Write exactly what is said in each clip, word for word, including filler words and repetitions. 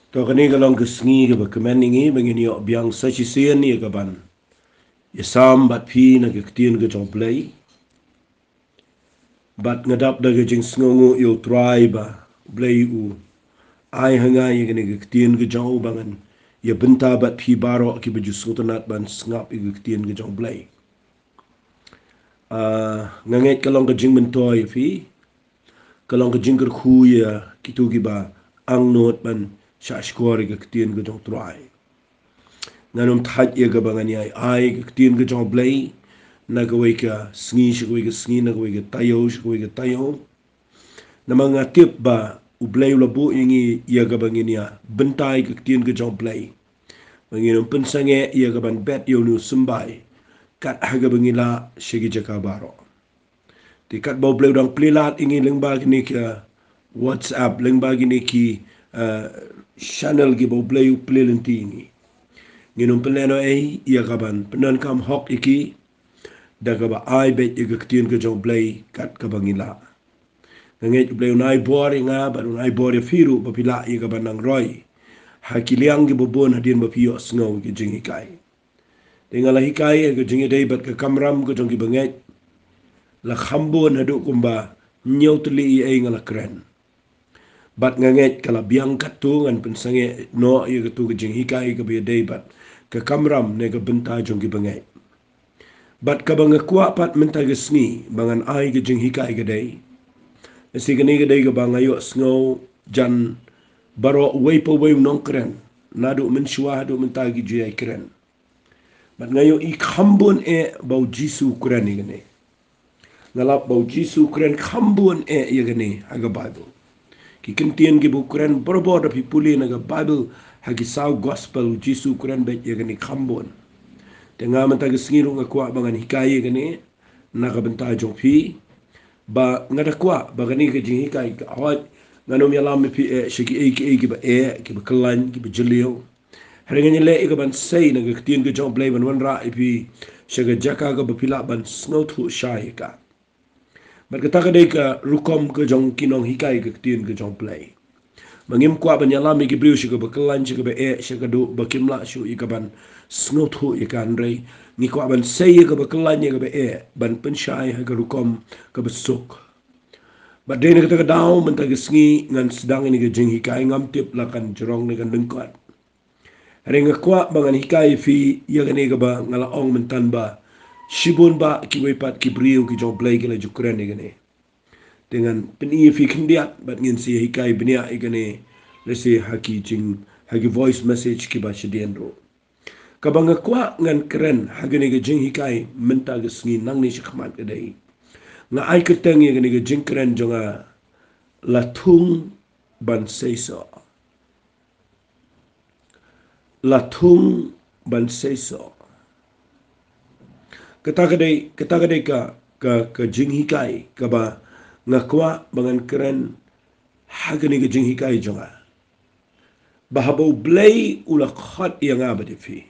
To kane ka long ka sngi kaba kmen ïa ngi ba ngin ïoh biang sa shisien ïa ka ban ïa sam bad phi na ka ktien ka jong U Blei. Bad nga dap da ka jingsngewnguh ïa U Trai ba U Blei u ai ha nga ïa kane ka ktien ka jong u ba ngan ïa bynta bad phi baroh kiba ju sngewtynnat ban sngap ïa ka ktien ka jong U Blei. Ah, nga ngeit ka long ka jingmyntoi ïa phi, ka long ka jingkyrkhu ïa kito kiba angnud ban shahshkor ïa ka ktien ka jong U Trai. Ngan ym thait ïa kaba ngan ïai ai ka ktien ka jong U Blei na kawei ka sngi sha kawei ka sngi, na kawei ka taïew sha kawei ka taïew. Namar nga tip ba U Blei u la buh ïa ngi ïa kaba ngin ïa bynta ïa ka ktien ka jong U Blei, ba ngin ym pynsangeh ïa ka ban bet ïa une u symbai kat ha kaba ngi lah sha ki jaka baroh. Te katba U Blei u dang plie lad ïa ngi lyngba kine ki, uh, WhatsApp, lyngba kine ki, uh, channel kiba U Blei u plie lynti ïa ngi, ngin ym pynlehnohei ïa ka ban pyndonkam hok ïa ki da kaba ai beit ïa ka ktien ka jong U Blei kat kaba ngi lah. Nga ngeit U Blei un ai bor ïa nga bad un ai bor ïa phi ruh ba phi lah ïa ka ban nang roi ha ki liang kiba bun hadien ba phi ïohsngew ïa ka jinghikai. Te nga la hikai ïa ka jingïadei bad ka kamram ka jong ki bangeit la kham bun haduh kumba hynñiew tylli ïa ei nga la kren. Bad nga ngeit ka la biang katto, ngan pynsangeh noh ïa katto ka jinghikai kaba ïadei bad ka kamram ne ka bynta jong ki bangeit. Bad kaba nga kwah pat mynta ka sngi ba ngan ai ka jinghikai ka dei, lehse kane ka dei kaba nga ïohsngew jan baroh uwei pa uwei u nongkren, naduh mynshuwa haduh mynta ki ju ïai kren. Bad nga ïohi kham bun eh ba U Jisu u kren ïa kane. Nga lap ba U Jisu u kren kham bun eh ïa kane ha ka Baibl. Ki kyntien kiba u kren barabor da phi pule na ka Baibl, ha ki saw gospel U Jisu u kren beit ïa kane kham bun. Te nga mynta ka sngi ruh nga kwah ba ngan hikai ïa kane na ka bynta jong phi. Ba nga da kwah ba kane ka jinghikai ka hoi, ngan ym ïalam ïa phi eh sha kiei kiei kiba eh, kiba kyllain, kiba jylliew. Hynrei ngan ïaleh ïa ka ban sei na ka ktien ka jong U Blei ban wanrah ïa phi sha ka jaka kaba phi lah ban sngewthuh shai ïa ka. Bad kata ka dei ka rukom ka jong ki nonghikai ka ktien ka jong U Blei. Ba ngim kwah ban ïalam ïa ki briew sha kaba kyllain, sha kaba eh, sha kaduh ba kim lah shuh ïa ka ban sngewthuh ïa ka, hynrei ngi kwah ban sei ïa kaba kyllain, ïa kaba eh, ban pynshai ha ka rukom kaba suk. Bad dei na kata ka daw mynta ka sngi ngan sdang ïa kane ka jinghikai, ngam tip la kan jrong ne kan lyngkot. Hynrei nga kwah ba ngan hikai ïa phi ïa kane kaba nga la ong mynta ba shibun bah kiwei pat ki briew ki jong U Blei ki la ju kren ïa kane. Te ngan pyni ïa phi khyndiat bad ngin sa hikai bniah ïa kane, lehse ha ki jing, ha ki voice message kiba shadien ruh. Kaba nga kwah ngan kren ha kane ka jinghikai mynta ka sngi nangne shakhmat ka dei, nga ai kyrteng ïa kane ka jingkren jong nga, La Thung Ban Seisoh. La Thung Ban Seisoh. Kata ka dei, kata ka dei ka, ka, ka jinghikai kaba nga kwah ba ngan kren ha kane ka jinghikai jong nga. Ba haba U Blei u la khot ïa nga bad ïa phi,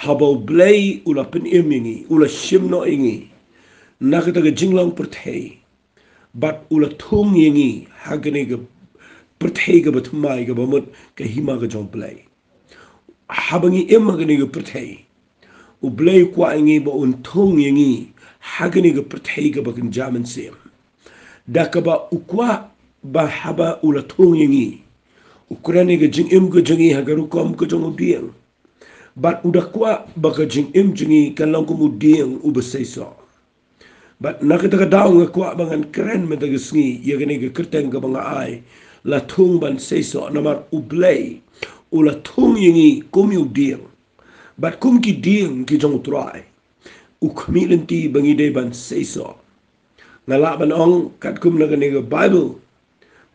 haba U Blei u la pynim ïa ngi, u la shim noh ïa ngi na kata ka jinglong pyrthei, bad u la thung ïa ngi ha kane ka pyrthei kaba thymmai, kaba mut ka hima ka jong U Blei. Haba ngi im ha kane ka pyrthei, U Blei u kwah ïa ngi ba un thung ïa ngi ha kane ka pyrthei kaba kynja mynsiem. Da kaba u kwah ba haba u la thung ïa ngi, u kren ïa ka jingim ka jong ngi ha ka rukom ka jong u dieng. Bad u da kwah ba ka jingim jong ngi kan long kum u dieng uba seisoh. Bad na kata ka daw nga kwah ba ngan kren mynta ka sngi ïa kane ka kyrteng kaba nga ai, La Thung Ban Seisoh, namar U Blei u la thung ïa ngi kum ïa u dieng. Bad kum ki dieng ki jong U Trai, u khmih lynti ba ngi dei ban seisoh. Nga lah ban ong katkum na kane ka Baibl,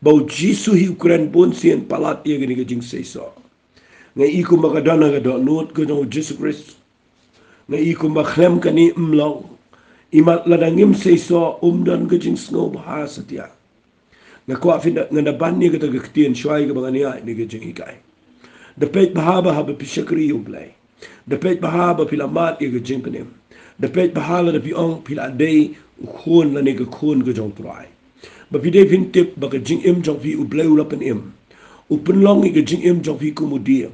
ba U Jisu hi u kren bun sien palat ïa kane ka jingseisoh. Nga i kumba ka don ha ka dohnud ka jong U Jisu Khrist. Nga i kumba khlem kane ym long. Imat lada ngim seisoh, um don ka jingsngewbha satia. Nga kwah phin da, ngan da ban ïa kata ka ktien shuwa ïa kaba ngan ïaid ïa kane ka jinghikai. Da peit bha ba haba phi shakri ïa U Blei, da peit bha ba phi la mad ïa ka jingpynim, da peit bha lada phi ong phi la dei u khun lane ka khun ka jong U Trai, ba phi dei phin tip ba ka jingim jong phi U Blei u la pynim. u pynlong ïa ka jingim jong phi kum u dieng.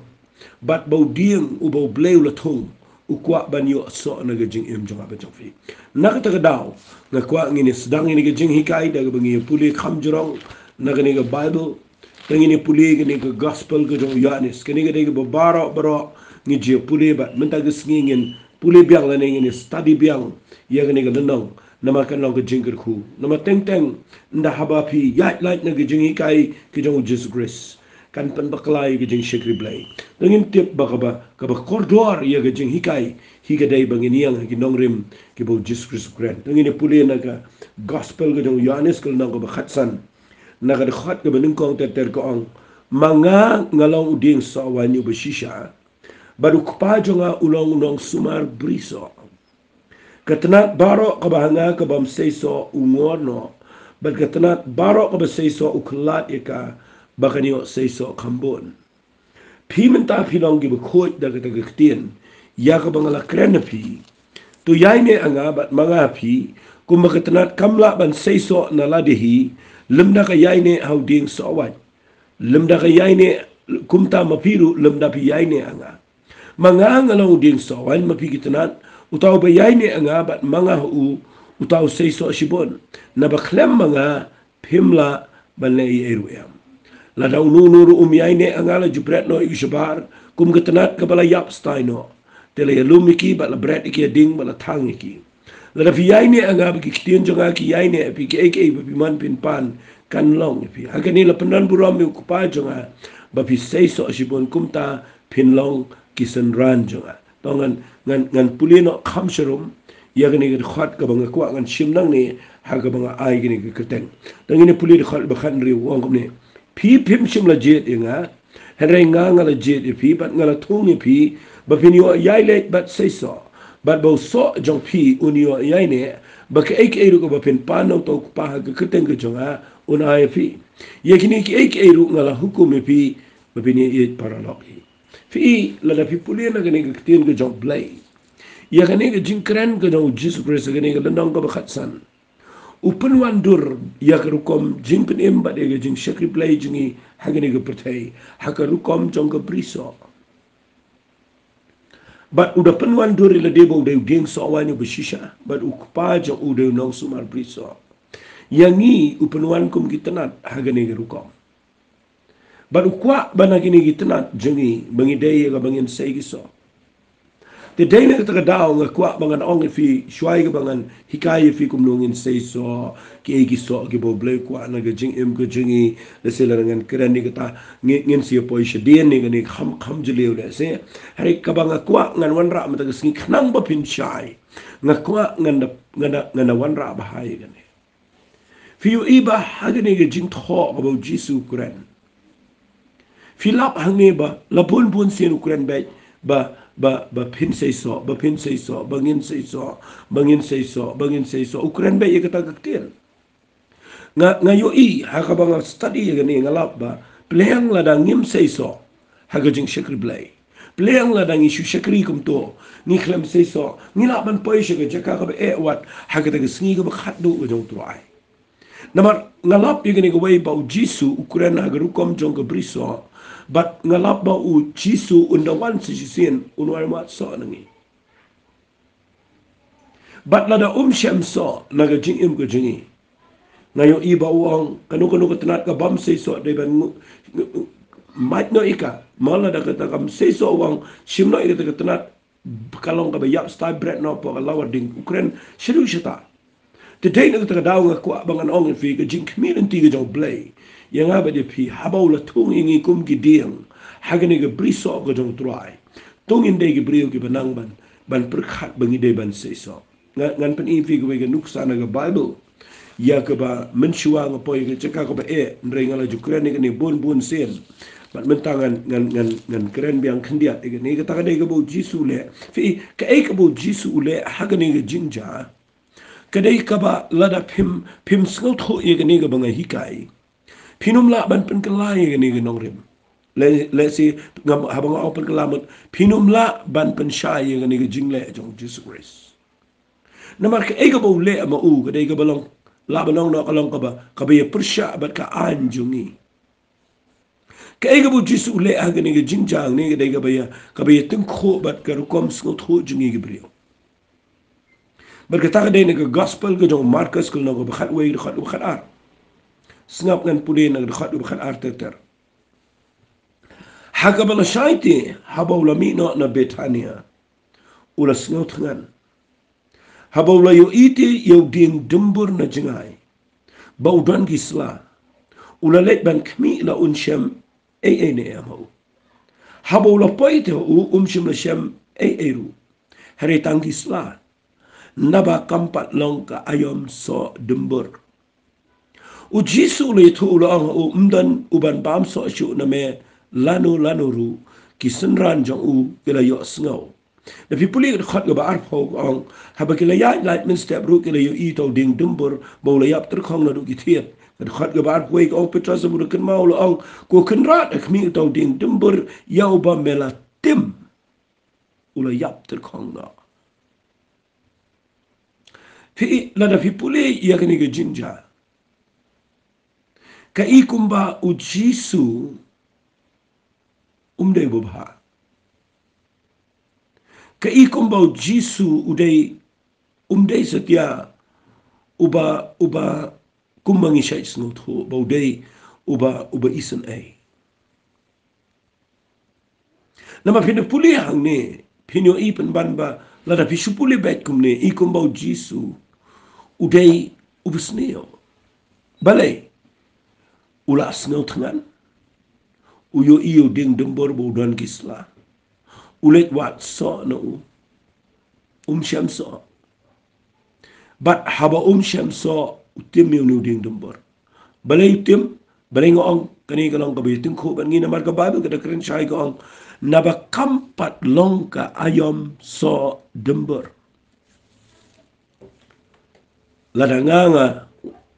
Bad ba u dieng uba U Blei u la thung u kwah ban ïoh soh na ka jingim jong nga bad jong phi. Na kata ka daw nga kwah ngin ïa sdang ïa kane ka jinghikai da kaba ngin ïa pule kham jrong na kane ka Baibl. Te ngin ïa pule kane ka Gospel ka jong u Ïoannis. Kane ka dei kaba baroh baroh ngi ju ïa pule bad mynta ka sngi ngin pule biang lane ngin ïa study biang ïa kane ka lynnong. Namar kan long ka jingkyrkhu. Namar teng teng ynda haba phi ïaid lait na ka jinghikai ka jong u Jisu Khrist, kan pynbakla ïa ka jingshakri Blei. Te ngin tip ba kaba, kaba kordor ïa ka jinghikai hi ka dei ba ngin ïeng ha ki nongrim kiba u Jisu Khrist u kren. Te ngin ïa pule na ka Gospel ka jong u Ïoannis ka lynnong kaba khatsan. Na ka dkhot kaba nyngkong ter ter ka ong, "Ma nga nga long u dieng sohwaiñ uba shisha, bad u Kpa jong nga u long u nongsumar brisoh. Ka tnat baroh kaba ha nga ka bym seisoh u ngor noh, bad ka tnat baroh kaba seisoh u khlad ïa ka ba kan ïoh seisoh kham bun. Phi mynta phi long kiba khuid da kata ka ktien ïa kaba nga la kren ha phi. To ïaineh ha nga bad ma nga ha phi, kumba ka tnat kam lah ban seisoh na lade hi lymda ka ïaineh ha u dieng sohwaiñ. Lymda ka ïaineh, kumta ma phi ruh lymda phi ïaineh ha nga. Ma nga nga long u dieng sohwaiñ, ma phi ki tnat. Uta uba ïaineh ha nga bad ma nga ha u, uta u seisoh shibun. Naba khlem ma nga phim lah ban leh ei ei ruh em. Lada uno uno ruh um ïaineh ha nga, la ju bret noh ïa u shabar kum ka tnat kaba la ïap stai noh. Te la ïalum ïa ki bad la bret ïa ki ha ding bad la thang ïa ki. Lada phi ïaineh ha nga bad ki ktien jong nga ki ïaineh ha phi, kiei kiei ba phi mon phin pan kan long ïa phi. Ha kane la pyndon burom ïa u Kpa jong nga ba phi seisoh shibun, kumta phin long ki synran jong nga." To ngan, ngan, ngan pule noh kham sharum ïa kane ka dkhot kaba nga kwah ngan shim nangne ha kaba nga ai kane ka kyrteng. To ngin ïa pule dkhot ba khathynriew, u ong kumne: "Phi phim shym la jied ïa nga, hynrei nga nga la jied ïa phi bad nga la thung ïa phi ba phin ïoh ïai leit bad seisoh, bad ba u soh jong phi un ïoh ïaineh, ba kaei kaei ruh kaba phin pan na uta u Kpa ha ka kyrteng ka jong nga un ai ïa phi. Ïa kine kiei kiei ruh nga la hukum ïa phi ba phin ïaieit paralok hi." Phi i, lada phi pule na kane ka ktien ka jong U Blei, ïa kane ka jingkren ka jong u Jisu Khrist ha kane ka lynnong kaba khatsan, u pynwandur ïa ka rukom jingpynim bad ïa ka jingshakri Blei jong ngi ha kane ka pyrthei ha ka rukom jong ka brisoh. Bad u da pynwandur ïa lade ba u dei u dieng sohwaiñ uba shisha, bad u Kpa jong u u dei u nongsumar brisoh. Ïa ngi u pynwan kum ki tnat ha kane ka rukom. Bad u kwah ba na kine ki tnat jong ngi ba ngi dei ïa kaba ngin sei ki soh. Te dei na kata ka daw nga kwah ba ngan ong ïa phi, shuwa ïa kaba ngan hikai ïa phi kumno ngin sei soh, kiei ki soh kiba U Blei u kwah na ka jingim ka jong ngi. Lehse lada ngan kren ïa kata ngin, ngin sa ïa poi shadien ïa kane kham, kham jylliew lehse. Hynrei kaba nga kwah ngan wanrah mynta ka sngi khnang ba phin shai, nga kwah ngan da, ngan da, ngan da wanrah bha ïa kane. Phi ïohi ba ha kane ka jingthoh kaba u Jisu u kren, phi lap hangne ba la bun bun sien u kren beit ba, ba, ba phin sei soh, ba phin sei soh, ba ngin sei soh, ba ngin sei soh, ba ngin sei soh. U kren beit ïa kata ka ktien. Nga, nga ïohi ha kaba nga study ïa kane, nga lap ba pliang lada ngim sei soh ha ka jingshakri Blei, pliang lada ngi shu shakri kumto, ngi khlem sei soh, ngi lah ban poi sha ka jaka kaba eh wat ha kata ka sngi kaba khatduh ka jong U Trai. Namar nga lap ïa kane kawei ba u Jisu u kren ha ka rukom jong ka brisoh, bad nga lap ba u Jisu un da wan sa shisien un wan wad soh na ngi. Bad lada um shem soh na ka jingim ka jong ngi, nga ïohi ba u ong kano kano ka tnat ka bym sei soh dei ban ngu-, ngu-, mait noh ïa ka. Ma lada kata kam sei soh, u ong shim noh ïa kata ka tnat, ka long kaba ïap stai, bret noh hapoh ka lawar ding. U kren shaduh shata. Te dei na kata ka daw nga kwah ba ngan ong ïa phi ka jingkhmih lynti ka jong U Blei ïa nga bad ïa phi, haba u la thung ïa ngi kum ki dieng ha kane ka brisoh ka jong U Trai, to ngin dei ki briew kiba nang ban, ban pyrkhat ba ngi dei ban sei soh. Nga, ngan pyni ïa phi kawei ka nuksa na ka Baibl ïa kaba mynshuwa nga poi ka jaka kaba eh, hynrei nga la ju kren ïa kane bun bun sien. Bad mynta ngan, ngan, ngan, ngan kren biang khyndiat ïa kane. Kata ka dei kaba u Jisu u leh. Phi i, kaei kaba u Jisu u leh ha kane ka jingjia, ka dei kaba lada phim, phim sngewthuh ïa kane kaba nga hikai, phin ym lah ban pynkylla ïa kane ka nongrim. Le, lehse nga, haba nga ong pynkylla mut, phin ym lah ban pynshai ïa kane ka jingleh jong u Jisu Khrist. Namar kaei kaba u leh ma u ka dei kaba long, lah ban ong noh ka long kaba, kaba ïa pyrshah bad ka aiñ jong ngi. Kaei kaba u Jisu u leh ha kane ka jingjia hangne ka dei kaba ïa, kaba ïa tyngkhuh bad ka rukom sngewthuh jong ngi ki briew. Bad kata ka dei na ka gospel ka jong u Markos ka lynnong kaba khatwei, dkhot kaba khatar. Sngap ngan pule na ka dkhot kaba khatar ter ter. Ha kaba lashai te, haba u la mih noh na Bethania, u la sngew thngan. Haba u la ïohi te ïa u dieng dumbur na jngai, ba u don ki sla, u la leit ban khmih la un shem ei ei ne em ha u. Haba u la poi te ha u, um shym la shem ei ei ruh, hynrei tang ki sla, naba kam pat long ka aïom soh dumbur. U Jisu u la ïathuh, u la ong ha u, ym don u ban bam soh shuh na me lano lano ruh. Ki synran jong u ki la ïohsngew. Lada phi pule ka dkhot kaba arphew ka ong, haba ki la ïaid lait mynstep ruh ki la ïohi ïa u dieng dumbur ba u la ïap tyrkhong naduh ki thied. Ka dkhot kaba arphew wei ka ong, Petros haba u la kynmaw u la ong, ko Kynrad, khmih ïa u dieng dumbur ïa uba me la tim u la ïap tyrkhong noh. Phi, lada phi pule ïa kane ka jingjia, ka i kumba u Jisu um dei uba bha. Ka i kumba u Jisu u dei, um dei satia uba, uba kumba ngi shait sngewthuh ba u dei uba, uba isynei. Namar phin da pule hangne, phin ïohi pynban ba lada phi shu pule beit kumne, i kumba u Jisu u dei uba sniew. Balei? U la sngew thngan. U ïohi ïa u dieng dumbur ba u don ki sla. U leit wad soh na u. Um shem soh. Bad haba um shem soh, u tim ïa une u dieng dumbur. Balei u tim? Balei nga ong kane ka long kaba ïa tyngkhuh bad ngi? Namar ka Baibl ka da kren shai ka ong, naba kam pat long ka aïom soh dumbur. Lada nga, nga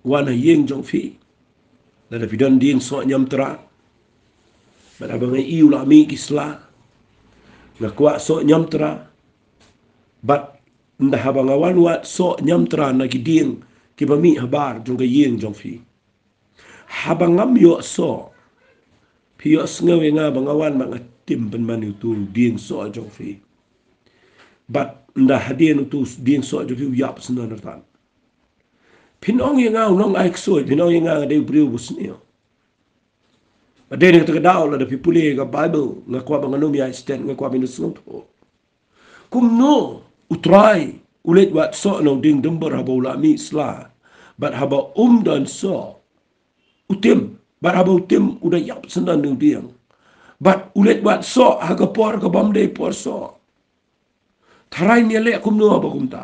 wan ha ïing jong phi, lada phi don dieng soh niamtra, bad haba nga ïohi u la mih ki sla, nga kwah soh niamtra. Bad ynda haba nga wan wad soh niamtra na ki dieng kiba mih habar jong ka ïing jong phi, haba ngam ïoh soh, phi ïohsngew ïa nga ba nga wan bad nga tim pynban ïa utu u dieng soh jong phi. Bad ynda hadien utu u dieng soh jong phi u ïap syndon ryngkat, phin ong ïa nga u nongai ksuid, phin ong ïa nga nga dei u briew uba sniew. Bad dei na kata ka daw lada phi pule ka Baibl, nga kwah ba ngan ym ïaid stet, nga kwah ba phin sngewthuh. Kumno u Trai u leit wad soh na u dieng dumbur haba u la mih sla, bad haba um don soh u tim, bad haba u tim u da ïap syndon na u dieng. Bad u leit wad soh ha ka por kabym dei por soh. Tharai ngi ïaleh kumno haba kumta?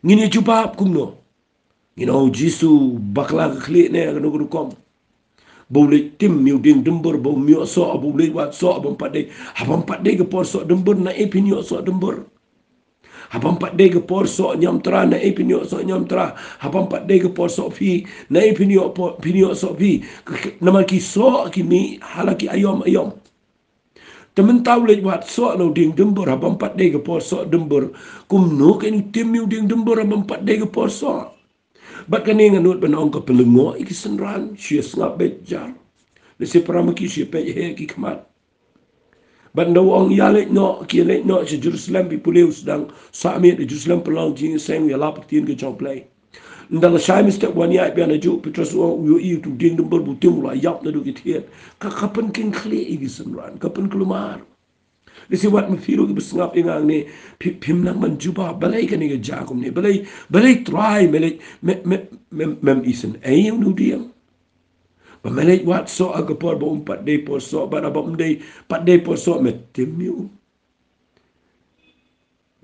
Ngin ïa jubab kumno? Ngin ong u Jisu bakla ka khlieh ne kano ka rukom? Ba u leit tim ïa u dieng dumbur, ba um ïoh soh, ba u leit wad soh, bym pat dei. Haba ym pat dei ka por soh dumbur, naei phin ïoh soh dumbur? Haba ym pat dei ka por soh niamtra, naei phin ïoh soh niamtra? Haba ym pat dei ka por soh phi, naei phin ïoh por, phin ïoh soh phi? K-, k-, namar ki soh ki mih ha la ki aïom aïom. Te mynta u leit wad soh na u dieng dumbur haba ym pat dei ka por soh dumbur. Kumno kein u tim ïa u dieng dumbur haba ym pat dei ka por soh? Bad kane nga nud ban ong ka pynlyngngoh ïa ki synran, shu ïa sngap beit jar. Lehse para ma ki shu ïa peit heh ki khmat. Bad ynda u ong ïa leit noh, ki ïa leit noh sha Jerusalem, phi pule u sdang, sah miet ha Jerusalem, pynlong jingïaseng, ïalap ïa ka ktien ka jong U Blei. Ynda lashai mynstep wan ïaid biang najuh, Petros u ong u ïohi ïa utu u dieng dumbur ba u tim u la ïap naduh ki thied. Ka, ka pynkheiñ khlieh ïa ki synran, ka pynkulmar. Lehse wat ma phi ruh kiba sngap ïa nga hangne, phi, phim nang ban jubab balei kane ka jia kumne, balei, balei Trai me leit, me, me, me, mem isynei ïa une u dieng? Ba me leit wad soh ha ka por ba um pat dei por soh, bad haba um dei, pat dei por soh me tim ïa u.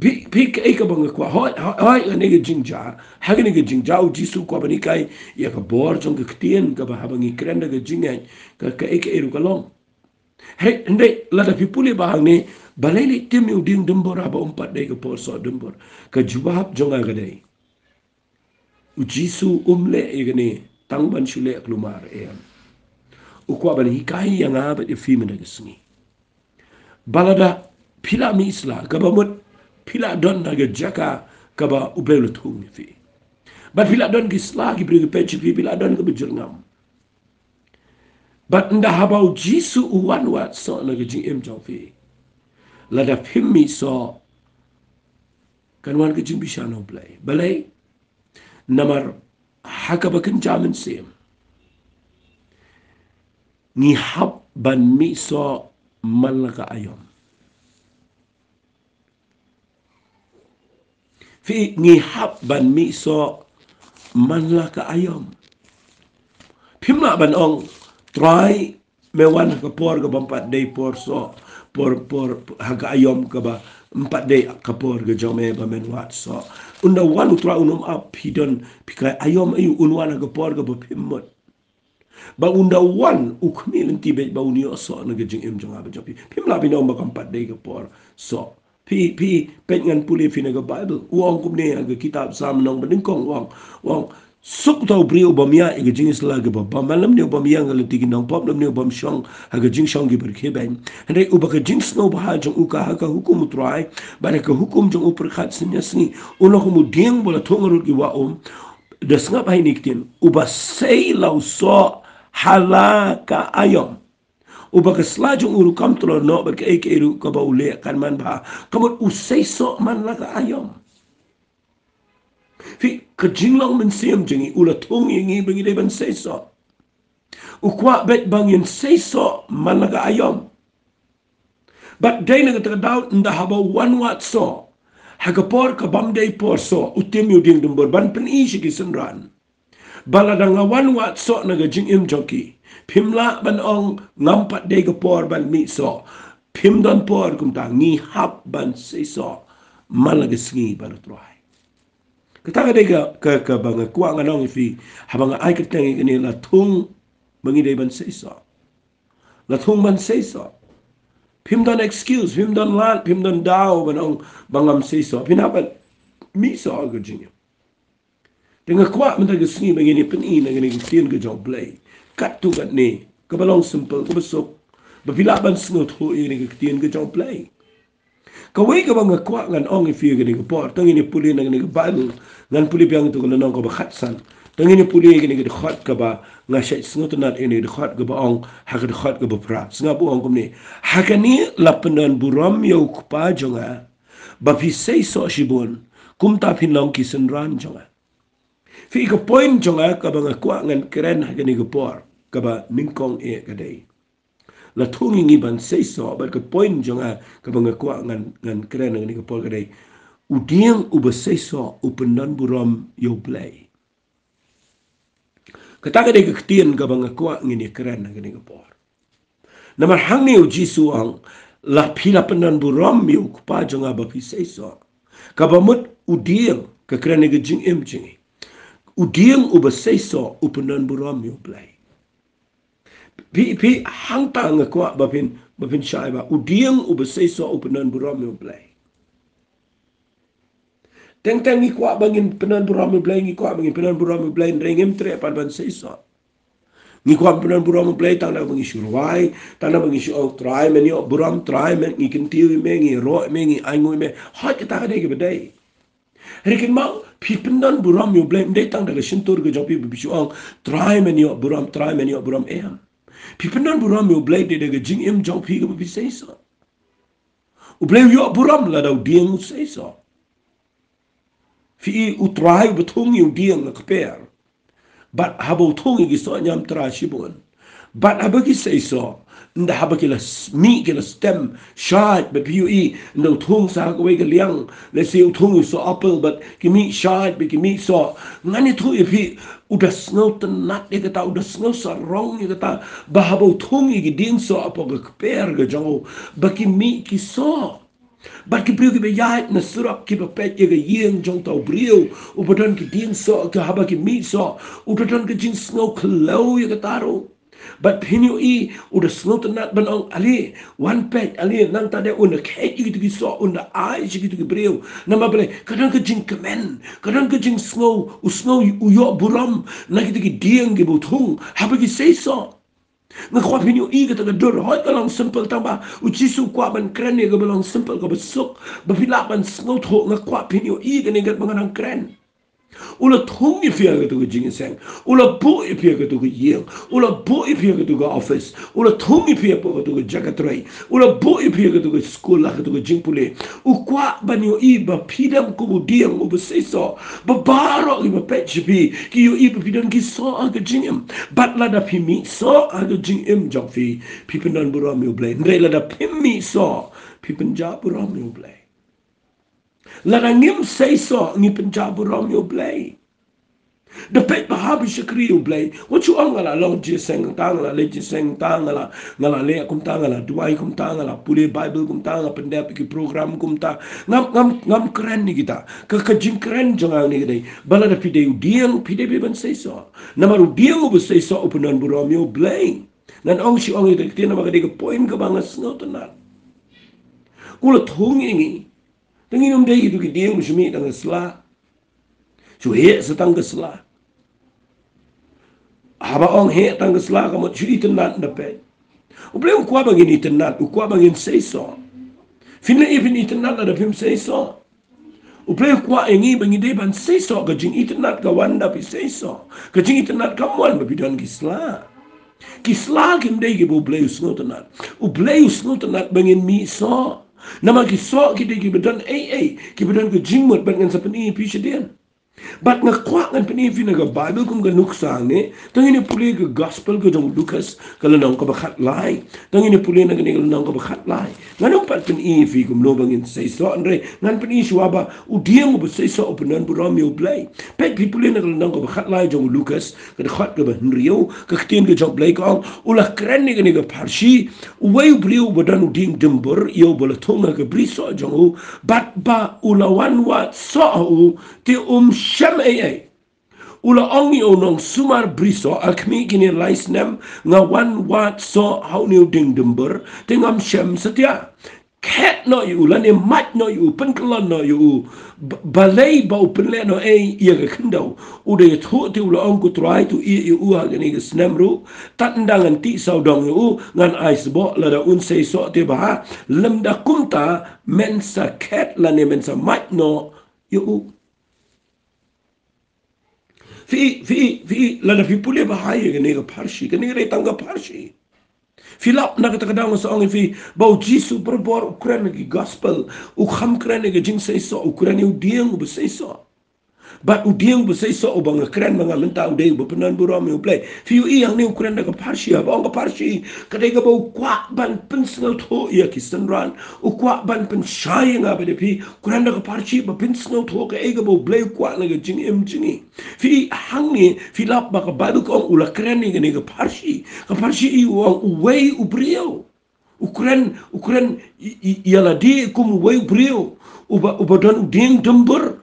Phi, phi, kaei kaba nga kwah, hooid, hooid, hooid, ha kane ka jingjia, ha kane ka jingjia u Jisu u kwah ban hikai ïa ka bor jong ka ktien, kaba haba ngi kren da ka jingngeit, ka, kaei kaei ruh ka long. Hynrei, hynrei lada phi pule ba hangne, balei leit tim ïa u dieng dumbur haba um pat dei ka por soh dumbur? Ka jubab jong nga ka dei, u Jisu um leh ïa kane tang ban shu leh kulmar, em. U kwah ban hikai ïa nga bad ïa phi mynta ka sngi ba lada phi la mih sla, kaba mut phi la don ha ka jaka kaba U Blei u la thung ïa phi. Bad phi la don ki sla, ki briew ki peit sha phi, phi la don kaba jyrngam. Bad ynda haba u Jisu u wan wad soh na ka jingim jong phi, lada phim mih soh, kan wan ka jingbishar na U Blei. Balei? Namar ha kaba kynja mynsiem, ngi hap ban mih soh man la ka aïom. Phi, ngi hap ban mih soh man la ka aïom. Phim lah ban ong, Trai, me wan ha ka por kaba ym pat dei por soh, por, por, ha ka aïom kaba ym pat dei ka por ka jong me ba men wad soh. Ynda wan u Trai un ym ap, phi don, phi kren aïom aïu, un wan ha ka por kaba phim mut. Ba ynda wan, u khmih lynti beit ba un ïoh soh na ka jingim jong nga bad jong phi. Phim lah ban ong ba kam pat dei ka por soh. Phi, phi, peit, ngan pule phi na ka Baibl. U ong kumne ha ka kitab Salm nong banyngkong, u ong, u ong, suk uta u briew uba mih ïa ka jingïasyllok kaba bha, lymne uba mih ïa ka lynti ki nongpop, lymne uba ym shong ha ka jingshong ki bor khie beiñ. Hynrei uba ka jingsngew bha jong u ka ha ka hukum u Trai, bad ha ka hukum jong u pyrkhat synñia sngi. U long kum u dieng ba la thung harud ki wah um. Da sngap ha ine i ktien, uba sei la u soh ha la ka aïom. Uba ka sla jong u ruh kam tlot noh, bad kaei kaei ruh kaba u leh kan manbha. Ka mut u sei soh man la ka aïom. Phi, ka jinglong mynsiem jong ngi, u la thung ïa ngi ba ngi dei ban sei soh. U kwah beit ba ngin sei soh man la ka aïom. Bad dei na kata ka daw, ynda haba u wan wad soh ha ka por kaba ym dei por soh, u tim ïa u dieng dumbur ban pyni sha ki synran ba lada nga wan wad soh na ka jingim jong ki, phim lah ban ong ngam pat dei ka por ban mih soh. Phim don por kumta, ngi hap ban sei soh man la ka sngi bad U Trai. Kata ka dei ka, ka, kaba nga kwah ngan ong ïa phi, haba nga ai kyrteng ïa kane, la thung ba ngi dei ban sei soh. La thung ban sei soh. Phim don excuse, phim don lad, phim don daw ban ong ba ngam sei soh. Phin hap ban mih soh ha ka jingim. Te nga kwah mynta ka sngi ba ngin ïa pyni na kane ka ktien ka jong U Blei katto katne, kaba long simple, kaba suk, ba phi lah ban sngewthuh ïa kane ka ktien ka jong U Blei. Kawei kaba nga kwah ngan ong ïa phi ha kane ka por, to ngin ïa pule na kane ka Baibl, ngan pule biang ïa ka lynnong kaba khatsan. To ngin ïa pule ïa kane ka dkhot kaba nga shait sngewtynnat, ïa kane ka dkhot kaba ong ha ka dkhot kaba phra. Sngap, u ong kumne: Ha kane la pyndon burom ïa U Kpa jong nga, ba phi sei soh shibun, kumta phin long ki synran jong nga. Phi, ka point jong nga kaba nga kwah ngan kren ha kane ka por kaba nyngkong eh ka dei, la thung ïa ngi ban sei soh, bad ka point jong nga kaba nga kwah ngan, ngan kren ha kane ka por ka dei, u dieng uba sei soh u pyndon burom ïa U Blei. Kata ka dei ka ktien kaba nga kwah ngin ïa kren ha kane ka por. Namar hangne u Jisu u ong, la phi la pyndon burom ïa U Kpa jong nga ba phi sei soh. Kaba mut u dieng, ka kren ïa ka jingim jong ngi. U dieng uba sei soh u pyndon burom ïa U Blei. Phi, phi, hangta nga kwah ba phin, ba phin shai ba u dieng uba sei soh u pyndon burom ïa U Blei. Teng teng ngi kwah ba ngin pyndon burom ïa U Blei, ngi kwah ba ngin pyndon burom ïa U Blei, hynrei ngim treh pat ban sei soh. Ngi kwah pyndon burom ïa U Blei tang da ba ngi shu rwai, tang da ba ngi shu ong, Trai men ïoh burom, Trai men, ngi kyntiew ïa me, ngi ïaroh ïa me, ngi ainguh ïa me. Hooid, kata ka dei kaba dei. Hynrei kynmaw, phi pyndon burom ïa U Blei ym dei tang da ka shyntur ka jong phi ba phi shu ong, Trai men ïoh burom, Trai men ïoh burom, em. Phi pyndon burom ïa U Blei dei da ka jingim jong phi kaba phi sei soh. U Blei u ïoh burom lada u dieng u sei soh. Phi i, u Trai uba thung ïa u dieng ha kper, bad haba u thung ïa ki soh ñiamtra shibun, bad haba ki sei soh, ynda haba ki la s-, mih ki la stem shait, bad phi ïohi ynda u thung sa ha kawei ka liang, lehse u thung ïa u soh apple, bad ki mih shait bad ki mih soh. Ngan ïathuh ïa phi, u da sngewtynnat ïa kata, u da sngewsarong ïa kata, ba haba u thung ïa ki dieng soh hapoh ka kper ka jong u, ba ki mih ki soh. Bad ki briew kiba ïaid na surok kiba peit ïa ka ïing jong uta u briew uba don ki dieng soh, ka haba ki mih soh, u da don ka jingsngew khlaw ïa kata ruh. Bad phin ïohi u da sngewtynnat ban ong, ale, wan peit, ale, nangta de un da kheit ïa kito ki soh, un da ai sha kito ki briew. Namar balei? Ka don ka jingkmen, ka don ka jingsngew, u sngew u ïoh burom na kito ki dieng kiba u thung haba ki sei soh. Nga kwah phin ïohi kata ka dur, hooid ka long simple tang ba u Jisu u kwah ban kren ïa kaba long simple, kaba suk, ba phi lah ban sngewthuh, nga kwah phin ïohi kane katba nga dang kren. U la thung ïa phi ha kato ka jingïaseng. U la buh ïa phi ha kato ka ïing. U la buh ïa phi ha kato ka office. U la thung ïa phi ha kato ka jaka trei. U la buh ïa phi ha kato ka skul, ha kato ka jingpule. U kwah ban ïohi ba phi dang kum u dieng uba seisoh. Ba baroh kiba peit sha phi ki ïohi ba phi don ki soh ha ka jingim. Bad lada phi mih soh ha ka jingim jong phi, phi pyndon burom ïa U Blei. Hynrei lada phim mih soh, phi pynjah burom ïa U Blei. Lada ngim seisoh, ngi pynjah burom ïa U Blei. Da peit ba hap ban shakri ïa U Blei. Wat shu ong nga la long jingïaseng kumta, nga la leh jingïaseng kumta, nga la, nga la leh kumta, nga la duwai kumta, nga la pule Baibl kumta, nga pyndep ïa ki program kumta. Ngam, ngam, ngam kren ïa kita. Ka, ka jingkren jong nga hangne ka dei ba lada phi dei u dieng, phi dei ban seisoh. Namar u dieng uba seisoh u pyndon burom ïa U Blei. Ngan ong shu ong ïa ka ktien namar ka dei ka point kaba nga sngewtynnat. U la thung ïa ngi. Te ngin ym dei kito ki dieng ba shu mih tang ka sla. Shu heh sa tang ka sla. Haba ong heh tang ka sla ka mut shu itynnat da peit. U Blei u kwah ba ngin itynnat, u kwah ba ngin seisoh. Phin leh ïa phin itynnat lada phim seisoh. U Blei u kwah ïa ngi ba ngi dei ban seisoh, ka jingitynnat ka wan da phi seisoh. Ka jingitynnat kam wan ba phi don ki sla. Ki sla kim dei kiba U Blei u sngewtynnat. U Blei u sngewtynnat ba ngin mih soh. Namar ki soh ki dei kiba don ei ei, kiba don ka jingmut, bad ngan sa pyni ïa phi shadien. Bad nga kwah ngan pyni ïa phi na ka Baibl kum ka nuksa hangne, tang ngin ïa pule ka gospel ka jong u Lukas, ka lynnong kaba khatlai. Tang ngin ïa pule na kane ka lynnong kaba khatlai. Ngan ym pat pyni ïa phi kumno ba ngin seisoh, hynrei ngan pyni shuwa ba u dieng uba seisoh u pyndon burom ïa U Blei. Peit phi pule na ka lynnong kaba khatlai jong u Lukas, ka dkhot kaba hynriew, ka ktien ka jong U Blei ka ong, u la kren ïa kane ka pharshi, uwei u briew uba don u dieng dymbur, ïa uba la thung ha ka brisoh jong u, bad ba u la wan wad soh ha u, te um shem ei ei. U la ong ïa u nongsumar brisoh, a khmih kine lai snem nga wan wad soh ha une u dieng dymbur, te ngam shem satia. Khet noh ïa u, lane mait noh ïa u, pynkyllon noh ïa u. Ba-, balei ba u pynleh noh ei ïa ka khyndew. U da ïathuh te u la ong, ko Trai, to ïeh ïa u ha kine ki snem ruh. Tad ynda ngan tih sawdong ïa u, ngan ai sboh, lada un seisoh te bha. Lymda kumta men sa khet lane men sa mait noh ïa u. Phi, phi, phi, lada phi pule bha ïa kane ka pharshi, kane ka dei tang ka pharshi. Phi lap na kata ka daw nga sa ong ïa phi ba u Jisu barabor u kren ha ki gospel, u kham kren ïa ka jingseisoh, u kren ïa u dieng uba seisoh. Bad u dieng uba seisoh uba nga kren ma nga mynta u dei uba pyndon burom ïa U Blei. Phi ïohi hangne u kren da ka pharshi, haba ong ka pharshi, ka dei kaba u kwah ban pynsngewthuh ïa ki synran, u kwah ban pynshai ïa nga bad ïa phi, kren da ka pharshi ba pynsngewthuh kaei kaba U Blei u kwah na ka jingim jong ngi. Phi hangne, phi lap ba ka Baibl ka ong u la kren ïa kane ka pharshi. Ka pharshi u ong uwei u briew. U kren, u kren i, i, ïa lade kum uwei u briew. Uba, uba don u dieng dymbur.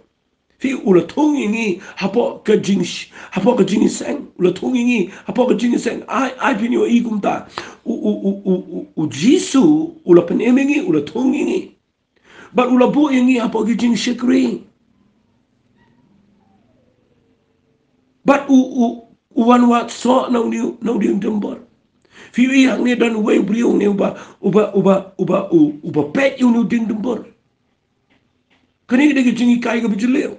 Phi, u la thung ïa ngi hapoh ka jing, hapoh ka jingïaseng. U la thung ïa ngi hapoh ka jingïaseng. Ai, ai phin ïohi kumta. U, u, u, u, u, u Jisu, u la pynim ïa ngi, u la thung ïa ngi. Bad u la buh ïa ngi hapoh ki jingshakri. Bad u, u, u wan wad soh na une u, na u dieng dymbur. Phi ïohi hangne don uwei u briew hangne uba, uba, uba, uba, u, uba peit ïa une u dieng dymbur. Kane ka dei ka jinghikai kaba jylliew.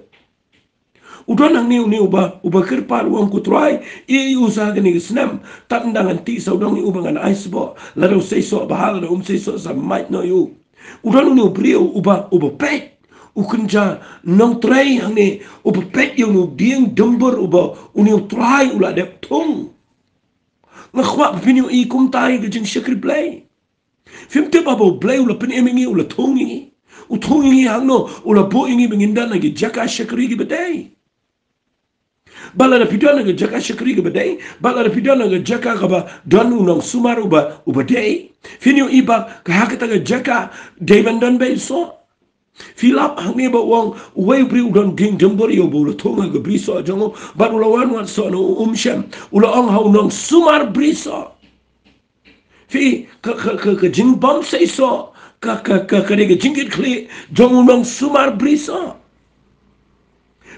U don hangne une uba, uba kyrpad u ong, ko Trai, ïeh ïa u sa kane ka snem. Tad ynda ngan tih sawdong ïa u ba ngan ai sboh. Lada u seisoh bha, lada um seisoh sa mait noh ïa u. U don une u briew uba, uba peit. U kynja nongtrei hangne, uba peit ïa une u dieng dymbur uba une u Trai u la dep thung. Nga kwah ba phin ïohi kumta ïa ka jingshakri Blei. Phim tip ba U Blei u la pynim ïa ngi, u la thung ïa ngi. U thung ïa ngi hangno, u la buh ïa ngi ba ngin don ha ki jaka shakri kiba dei. Bad lada phi don ha ka jaka shakri kaba dei, bad lada phi don ha ka jaka kaba don u nongsumar uba, uba dei, phin ïohi ba ka ha kata ka jaka dei ban don beit soh. Phi lap hangne ba u ong uwei u briew u don dieng dymbur ïa uba u la thung ha ka brisoh jong u, bad u la wan wad soh na u, um shem. U la ong ha u nongsumar brisoh. Phi, ka, ka, ka, ka jingbym seisoh, ka, ka, ka, ka dei ka jingkitkhlieh jong u nongsumar brisoh.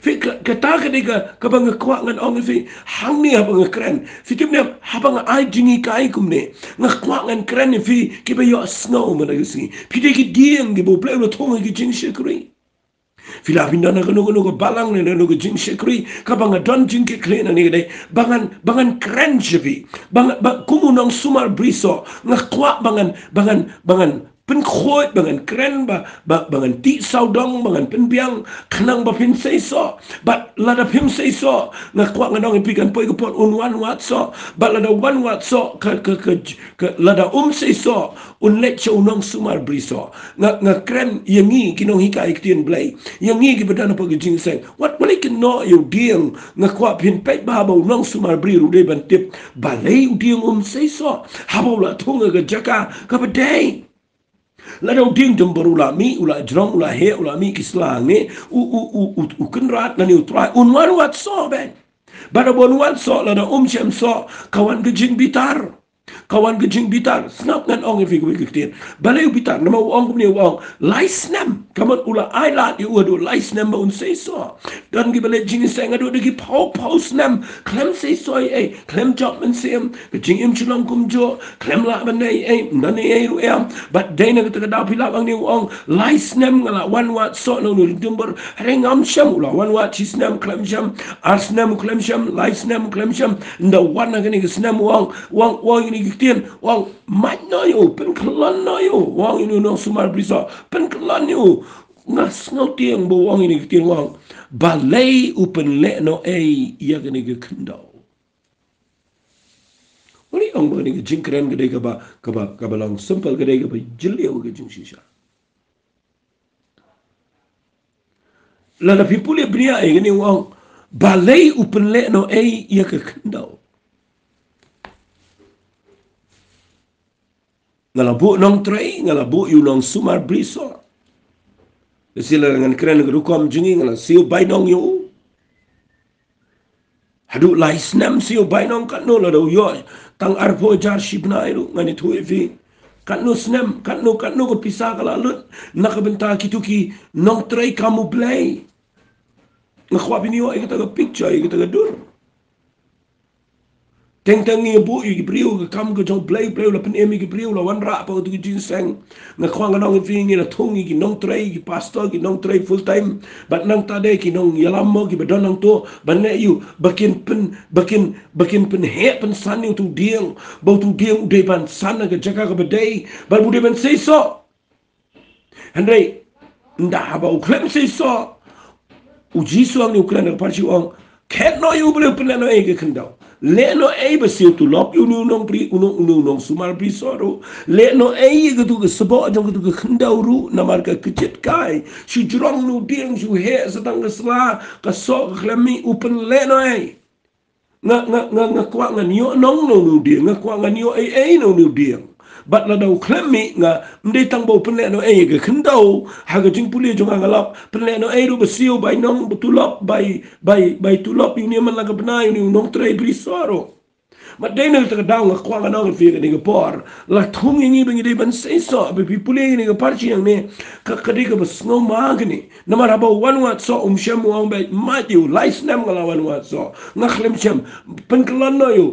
Phi, ka, kata ka dei ka, kaba nga kwah ngan ong ïa phi, hangne haba nga kren. Phi tip ne em, haba nga ai jinghikai kumne, nga kwah ngan kren ïa phi kiba ïohsngew mynta ka sngi. Phi dei ki dieng kiba U Blei u la thung ha ki jingshakri. Phi lah phin don ha kano kano ka balang ne kano ka jingshakri kaba nga don jingkitkhlieh nangne ka dei ba ngan, ba ngan kren sha phi. Ba ngan, ba kum u nongsumar brisoh nga kwah ba ngan, ba ngan, ba ngan pynkhuid, ba ngan kren, ba, ba, ba ngan tih sawdong, ba ngan pynbiang khnang ba phin seisoh. Bad lada phim seisoh nga kwah ngan ong ïa phi kan poi ka por un wan wad soh. Bad lada wan wad soh ka, ka, ka, ka, lada um seisoh un leit sha u nongsumar brisoh. Nga, nga kren ïa ngi ki nonghikai ktien Blei, ïa ngi kiba don hapoh ka jingïaseng. Wat, wat leit kynnoh ïa u dieng. Nga kwah phin peit bha ba u nongsumar bri ruh dei ban tip balei u dieng um seisoh haba u la thung ha ka jaka kaba dei. Lada u dieng jong u bor u la mih, u la jrong, u la heh, u la mih ki sla ngi, u, u, u, u, u Kynrad lane u Trai un wan wad soh beit. Bad haba un wan soh, lada um shem soh, ka wan ka jingbitar. Ka wan ka jingbitar. Sngap, ngan ong ïa phi kawei ka ktien. Balei u bitar? Namar u ong kumne, u ong lai snem. Ka mut u la ai lad ïa u haduh lai snem ba un seisoh. Don kiba leit jingïaseng haduh da ki phew phew snem khlem seisoh ei ei, khlem jop mynsiem, ka jingim shu long kumjuh, khlem lah ban ai ei ei, ym don ei ei ruh em. Bad dei na kata ka daw phi lah ban ong, lai snem nga la wan wad soh na une u dieng bor. Hynrei ngam shem. U la wan wad shi snem khlem shem, ar snem u khlem shem, lai snem u khlem shem. Ynda wan ha kane ka snem u ong, u ong, u ong ïa kine ki ktien, u ong mait noh ïa u, pynkyllon noh ïa u, u ong ïa une u nongsumar brisoh, pynkyllon ïa u. Nga sngewtieng ba u ong ïa kine ki ktien, u ong balei u pynlehnohei ïa kane ka khyndew. Uni ong ba kane ka jingkren ka dei kaba, kaba, kaba long simple, ka dei kaba jylliew ka jingshisha. Lada phi pule bniah ïa kane u ong balei u pynlehnohei ïa ka khyndew. Nga la buh nongtrei, nga la buh ïa u nongsumar brisoh. Lehse lada ngan kren ka rukom jong ngi, nga la siew bainong ïa u. Haduh lai snem siew bainong, katno lada u ïoh tang arphew hajar shi bnai ruh, ngan ïathuh ïa phi. Katno snem, katno, katno ka pisa ka la lut na ka bynta kito ki nongtrei kam U Blei. Nga kwah phin ïoh ïa kata ka picture, ïa kata ka dur. Teng teng ngi buh ïa ki briew ha ka kam ka jong U Blei, U Blei u la pynim ïa ki briew, u la wanrah hapoh kito ki jingïaseng. Nga kwah ngan ong ïa phi, ngi la thung ïa ki nongtrei, ki pastor, ki nongtrei full time. Bad nangta de ki nongïalam mo kiba don hangto ban leh ïa u, ba kin pyn, ba kin, ba kin pynheh pynsan ïa uto u dieng, ba uto u dieng u dei ban san ha ka jaka kaba dei, bad u dei ban seisoh. Hynrei ynda haba u khlem seisoh, U Jisu hangne u kren ha ka parshi, u ong, khet noh ïa u, balei u pynlehnohei ïa ka khyndew. Lehnohei ba siew tulop ïa une u nongbri, une u, une u nongsumar brisoh ruh. Lehnohei ïa kato ka sboh jong kato ka khyndew ruh, namar ka kjit kai. Shu jrong une u dieng, shu heh sa tang ka sla, ka soh ka khlem mih, u pynlehnohei. Nga, nga, nga, nga kwah ngan ïoh nong na une u dieng, nga kwah ngan ïoh ei ei na une u dieng. Bad lada u khlem mih, nga, ym dei tang ba u pynlehnohei ïa ka khyndew, ha ka jingpule jong nga nga lap, pynlehnohei ruh ba siew bainong, ba tulop, bai, bai, bai tulop ïa une man la ka bnai, une u nongtrei brisoh ruh. Bad dei na kata ka daw nga kwah ngan ong ïa phi kane ka por, la thung ïa ngi ba ngi dei ban seisoh, ba phi pule ïa kane ka parshi hangne, ka, ka dei kaba sngewma kane. Namar haba u wan wad soh, um shem, u ong beit, mait ïa u, lai snem nga la wan wad soh, nga khlem shem, pynkyllon noh ïa u.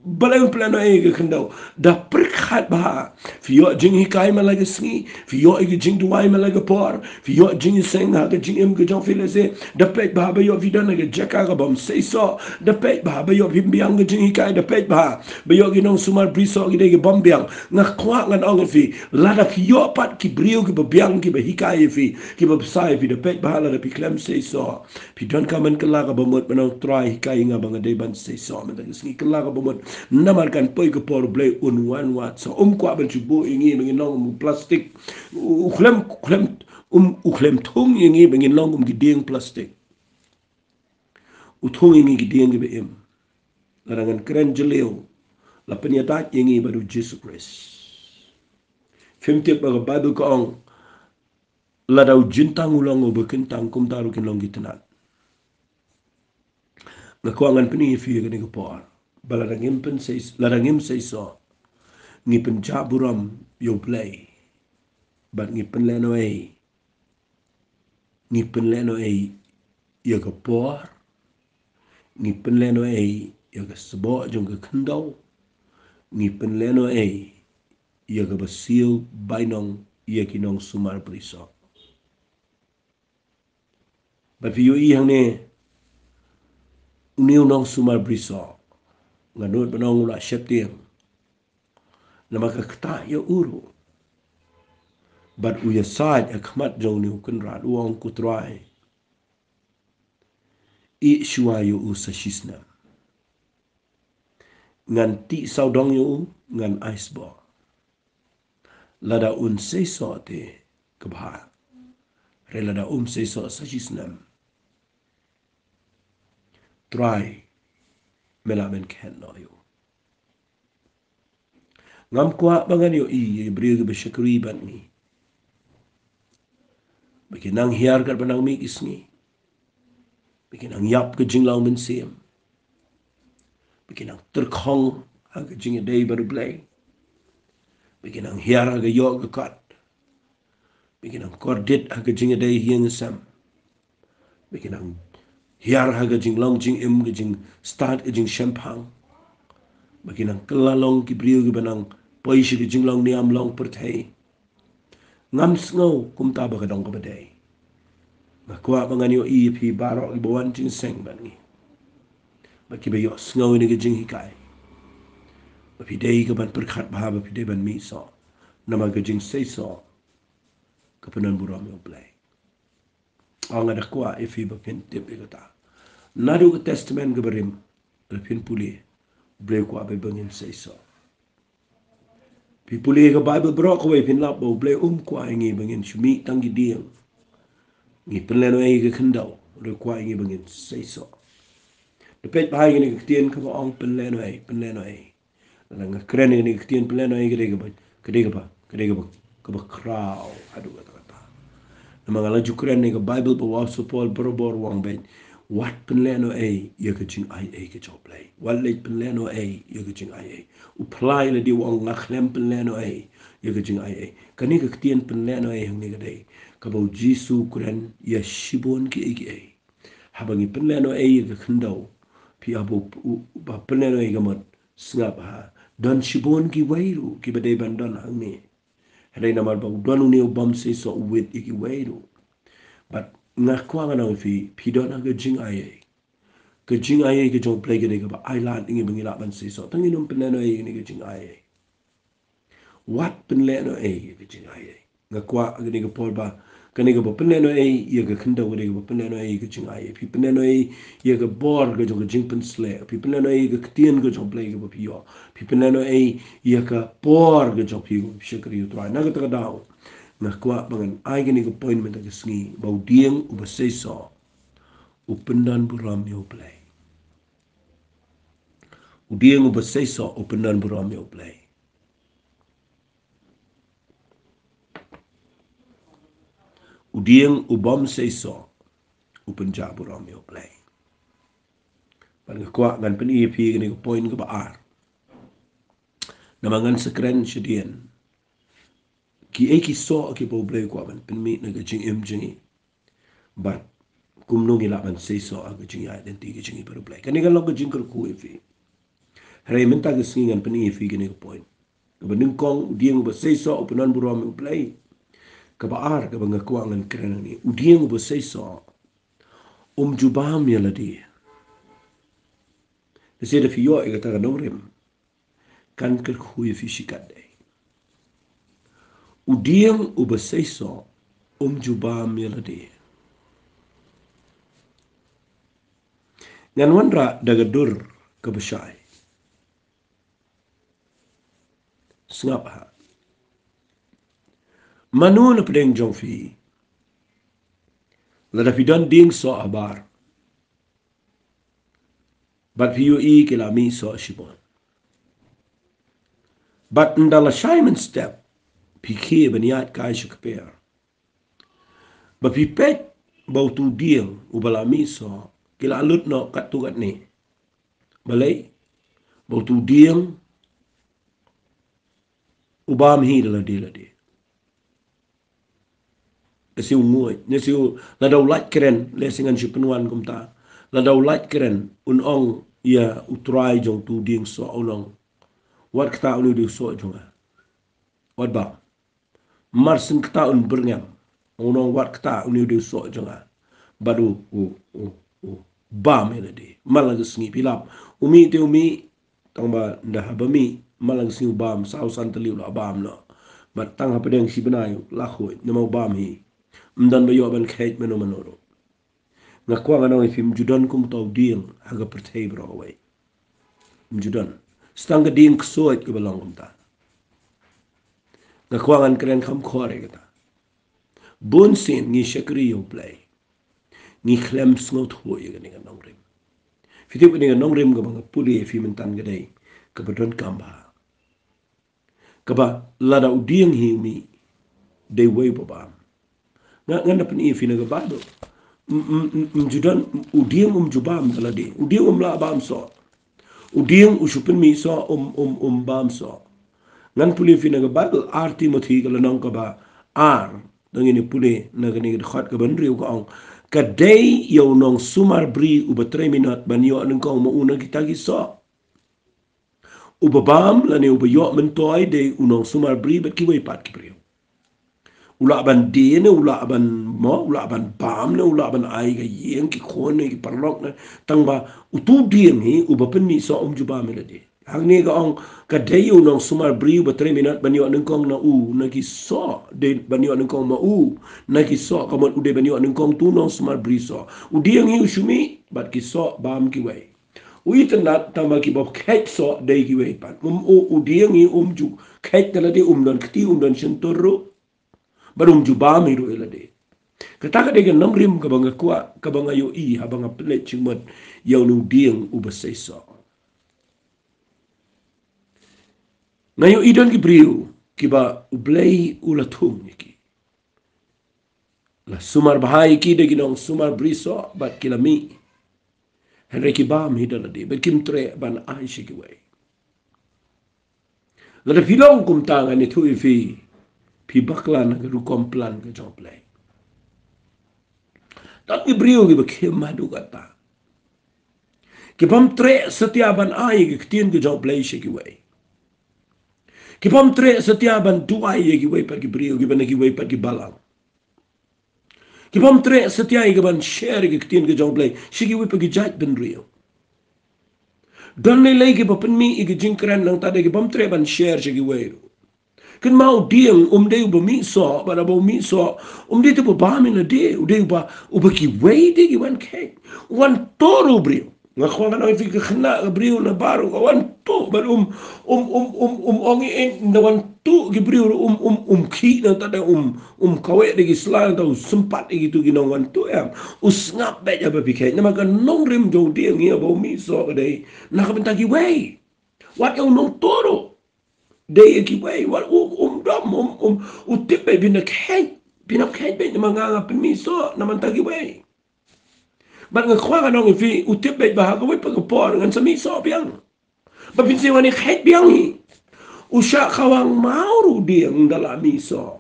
Balei un pynlehnohei ïa ka khyndew. Da pyrkhat bha. Phi ïoh jinghikai man la ka sngi, phi ïoh ïa ka jingduwai man la ka por, phi ïoh jingïaseng ha ka jingim ka jong phi lehse. Da peit bha ba ïoh phi don ha ka jaka ka bym seisoh. Da peit bha ba ïoh phi biang ka jinghikai, da peit bha ba ïoh ki nongsumar brisoh ki dei ki bym biang. Nga kwah ngan ong ïa phi, lada phi ïoh pat ki briew kiba biang, kiba hikai ïa phi, kiba bsa ïa phi, da peit bha lada phi khlem seisoh. Phi donkam ban kylla kaba mut, mynta U Trai hikai ïa nga ba nga dei ban seisoh mynta ka sngi, kylla kaba mut. Namar kan poi ka por U Blei un wan wad soh. Um kwah ban shu buh ïa ngi ba ngin long kum plastik. U, u khlem, u khlem, um, u khlem thung ïa ngi ba ngin long kum ki dieng plastik. U thung ïa ngi ki dieng kiba im. Lada ngan kren jylliew, la pynïadait ïa ngi bad U Jisu Khrist. Phim tip ba ka Baibl ka ong, lada u jyntang u long uba kyntang, kumta ruh kin long ki tnat. Nga kwah ngan pyni ïa phi ïa kane ka por ba lada ngim pynsei, lada ngim seisoh, ngi pynjah burom ïa U Blei. Bad ngi pynlehnohei, ngi pynlehnohei ïa ka por, ngi pynlehnohei ïa ka sboh jong ka khyndew, ngi pynlehnohei ïa kaba siew bainong ïa ki nongsumar brisoh. Bad phi ïohi hangne, une u nongsumar brisoh, nga nud ban ong u la sheptieng. Namar ka ktah ïa u ruh. Bad u ïasaid ha khmat jong une u kynrad, u ong, ko Trai, ïeh shuwa ïa u sa shisnem. Ngan tih sawdong ïa u, ngan ai sboh. Lada un seisoh te ka bha. Hynrei lada um seisoh sa shisnem, Trai, me lah ban khet noh ïa u. Ngam kwah ba ngan ïohi ïa ki briew kiba shakri bad ngi, ba ki nang hiar katba nang mih ki sngi, ba ki nang ïap ka jinglong mynsiem, ba ki nang tyrkhong ha ka jingïadei bad U Blei, ba ki nang hiar ha ka ïoh ka kot, ba ki nang kordit ha ka jingïadei ïing sem, ba ki nang hiar ha ka jinglong jingim, ka jingstad, ka jingshemphang, ba ki nang kylla long ki briew kiba nang poi sha ka jinglong niam long pyrthei. Ngam sngew kumta ba ka dong kaba dei. Nga kwah ba ngan ïohi ïa phi baroh kiba wan jingïaseng bad ngi, ba kiba ïohsngew ïa kane ka jinghikai, ba phi dei kaban pyrkhat bha, ba phi dei ban mih soh. Namar ka jingseisoh ka pyndonburom ïa U Blei. Nga da kwah ïa phi ba phin tip ïa kata. Naduh ka Testament kaba rim, lada phin pule, U Blei u kwah ba ngin seisoh. Phi pule ka Baibl baroh kawei, phin lap ba U Blei um kwah ïa ngi ba ngin shu mih tang ki dieng. Ngi pynlehnohei ïa ka khyndew, hynrei u kwah ïa ngi ba ngin seisoh. Da peit bha ïa kane ka ktien kaba ong pynlehnohei, pynlehnohei. Lada nga kren ïa kane ka ktien pynlehnohei, ka dei kaba, ka dei kaba, ka dei kaba, kaba khraw haduh katta katta. Namar nga la ju kren ïa ka Baibl ba u Apostol Paul barabor u ong beit, wat pynlehnohei ïa ka jingaiei ka jong U Blei. Wat leit pynlehnohei ïa ka jingaiei. U Blei lade u ong, nga khlem pynlehnohei ïa ka jingaiei. Kane ka ktien pynlehnohei hangne ka dei kaba U Jisu u kren ïa shibun kiei kiei. Haba ngi pynlehnohei ïa ka khyndew, phi hap u, u, ba pynlehnohei ka mut, sngap ha. Don shibun kiwei ruh kiba dei ban don hangne. Hynrei namar ba u don une u bym seisoh, u wit ïa kiwei ruh. Bad nga kwah ngan ong ïa phi, phi don ha ka jingaiei. Ka jingaiei ka jong U Blei ka dei kaba ailad ïa ngi ba ngi lah ban seisoh. Tang ngin ym pynlehnohei ïa kane ka jingaiei. Wat pynlehnohei ïa ka jingaiei. Nga kwah kane ka por ba, kane kaba pynlehnohei ïa ka khyndew ka dei kaba pynlehnohei ïa ka jingaiei. Phi pynlehnohei ïa ka bor ka jong ka jingpynshlur. Phi pynlehnohei ïa ka ktien ka jong U Blei kaba phi ïoh. Phi pynlehnohei ïa ka por ka jong phi kaba phi shakri ïa U Trai. Na kata ka daw, nga kwah ba ngan ai kane ka point mynta ka sngi, ba u dieng uba seisoh u pyndonburom ïa U Blei. U dieng uba seisoh u pyndonburom ïa U Blei. U dieng u bym seisoh u pynjah burom ïa U Blei. Bad nga kwah ngan pyni ïa phi kane ka point kaba ar. Namar ngan sa kren shadien kiei ki soh kiba U Blei u kwah ban pynmih na ka jingim jong ngi. Bad kumno ngi lah ban seisoh ha ka jingïaid lynti ka jong ngi bad U Blei. Kane ka long ka jingkyrkhu ïa phi. Hynrei mynta ka sngi ngan pyni ïa phi kane ka point. Kaba nyngkong, u dieng uba seisoh u pyndonburom ïa U Blei. Kaba ar kaba nga kwah ngan kren hangne, u dieng uba seisoh um ju bam ïa lade. Lehse da phi ïoh ïa kata ka nongrim, kan kyrkhu ïa phi shikatdei. U dieng uba seisoh um ju bam ïa lade. Ngan wanrah da ka dur kaba shai. Sngap ha. Mano na pdeng jong phi, lada phi don dieng soh habar, bad phi ïohi ki la mih soh shibun, bad ynda la shai mynstep phi khie ban ïaid kai sha kper, ba phi peit ba utu u dieng uba la mih soh ki la lut noh katto katne. Balei? Ba utu u dieng u bam hi da lade lade. Lehse u nguid, lehse u, lada u lait kren, lehse ngan shu pynwan kumta. Lada u lait kren, un ong ïa u trai jong utu u dieng soh, un ong, wat kata une u dieng soh jong nga. Wat bam. Mar syn kata un byrngem, un ong, wat kata une u dieng soh jong nga. Bad u, u, u, u bam ïa lade. Man la ka sngi phi lap, u mih te u mih, tang ba ynda haba mih, man la ka sngi u bam, saw san tylli u la bam noh. Bad tang hapdeng shi bnai u la khuid, namar u bam hi. Ym don ba ïoh ban kheit mano mano ruh. Nga kwah ngan ong ïa phi, ym ju don kumta u dieng ha ka pyrthei baroh kawei. Ym ju don. Sa tang ka dieng ksuid kaba long kumta. Nga kwah ngan kren kham khor ïa kata. Bun sien ngi shakri ïa U Blei, ngi khlem sngewthuh ïa kane ka nongrim. Phi tip, kane ka nongrim kaba nga pule ïa phi mynta ka dei kaba donkam bha. Kaba lada u dieng hi u mih, dei uwei uba bam. Nga, ngan da pyni ïa phi na ka Baibl. Ym, ym, ym, ym ju don, u dieng um ju bam da lade. U dieng um lah bam soh. U dieng u shu pynmih soh, um, um, um bam soh. Ngan pule ïa phi na ka Baibl, Ar Timothi ka lynnong kaba ar. Dang ïa pule na kane ka dkhot kaba hynriew ka ong, ka dei ïa u nongsumar bri uba trei minot ban ïoh nyngkong ma u na kita ki soh. Uba bam lane uba ïoh myntoi dei u nongsumar bri bad kiwei pat ki briew. U lah ban die ne u lah ban mo, u lah ban bam ne u lah ban ai ka ïing ki khun ne ki paralok ne, tang ba utu u dieng hi uba pynmih soh um ju bam ïa lade. Hangne ka ong, ka dei ïa u nongsumar bri uba trei minot ban ïoh nyngkong na u na ki soh, dei ban ïoh nyngkong ma u na ki soh, ka mut u dei ban ïoh nyngkong utu u nongsumar bri soh. U dieng hi u shu mih bad ki soh bam kiwei. U itynnad tang ba kiba kheit soh dei kiwei pat. Um, u, u dieng hi um ju kheit da lade, um don kti, um don shyntur ruh. Bad um ju bam hi ruh ïa lade. Kata ka dei ka nongrim kaba nga kwah, kaba nga ïohi haba nga pynleit jingmut ïa une u dieng uba sei soh. Nga ïohi don ki briew kiba U Blei u la thung ïa ki. La sumar bha ïa ki da ki nongsumar bri soh bad ki la mih. Hynrei ki bam hi da lade bad kim treh ban ai sha kiwei. Lada phi long kumta ngan ïathuh ïa phi, phi bakla na ka rukom plan ka jong U Blei. Don ki briew kiba khim haduh katta. Ki bym treh satia ban ai ka ktien ka jong U Blei sha kiwei. Ki bym treh satia ban duwai ïa kiwei pat ki briew, kiba na kiwei pat ki balang. Ki bym treh satia ïa ka ban share ïa ka ktien ka jong U Blei sha kiwei pat ki jaitbynriew. Don lei lei kiba pynmih ïa ka jingkren nangta de ki bym treh ban share sha kiwei ruh. Kynmaw u dieng um dei uba mih soh, bad haba u mih soh um dei te uba bam ïa lade, u dei uba, uba kiwei de ki wan kheit. Wan tuh ruh u briew. Nga kwah ngan ong ïa phi ka khynnah ka briew na baroh ka wan tuh bad um, um, um, um, um ong ïa ïa na wan tuh ki briew ruh um, um, um khih nangta de um, um kaweh de ki sla nangta u sympat ïa kitu ki nongwan tuh em. U sngap beit haba phi kheit. Namar ka nongrim jong u dieng ïa ba u mih soh ka dei na ka bynta kiwei. Wat ïa u nongtuh ruh. Dei ïa kiwei, wat u, um dom, um, um, u tip beit phin da kheit, phin da kheit beit namar nga nga pynmih soh na ka bynta kiwei. Bad nga kwah ngan ong ïa phi, u tip beit ba ha kawei pat ka por ngan sa mih soh biang. Ba phin sa wan ïa kheit biang hi. U shah kawang maw ruh u dieng da la mih soh.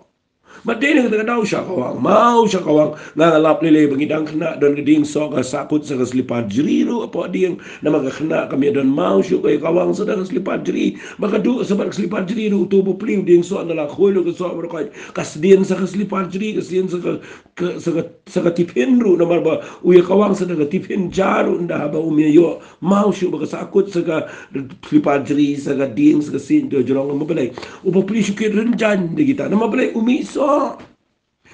Bad dei na kata ka daw u shah kawang maw, u shah kawang. Nga nga lap lei lei ba ngi dang khynnah don ka dieng soh ka sahkut sa ka slipar jri ruh hapoh dieng. Namar ka khynnah kam ïa don maw shuh ka ïa kawang sa da ka slipar jri. Ba ka duh sa bad ka slipar jri ruh utu u bapli u dieng soh ynda la khuid lut ka soh baroh khoit. Ka sdien sa ka slipar jri, ka sdien sa ka, ka, sa ka, sa ka tiphin ruh namar ba u ïa kawang sa da ka tiphin ja ruh ynda haba um ïa ïoh maw shuh ba ka sahkut sa ka slipar jri, sa ka dieng, sa ka sdien, to jrong namar balei. U bapli shu kit rynjang da kita. Namar balei, u mih soh.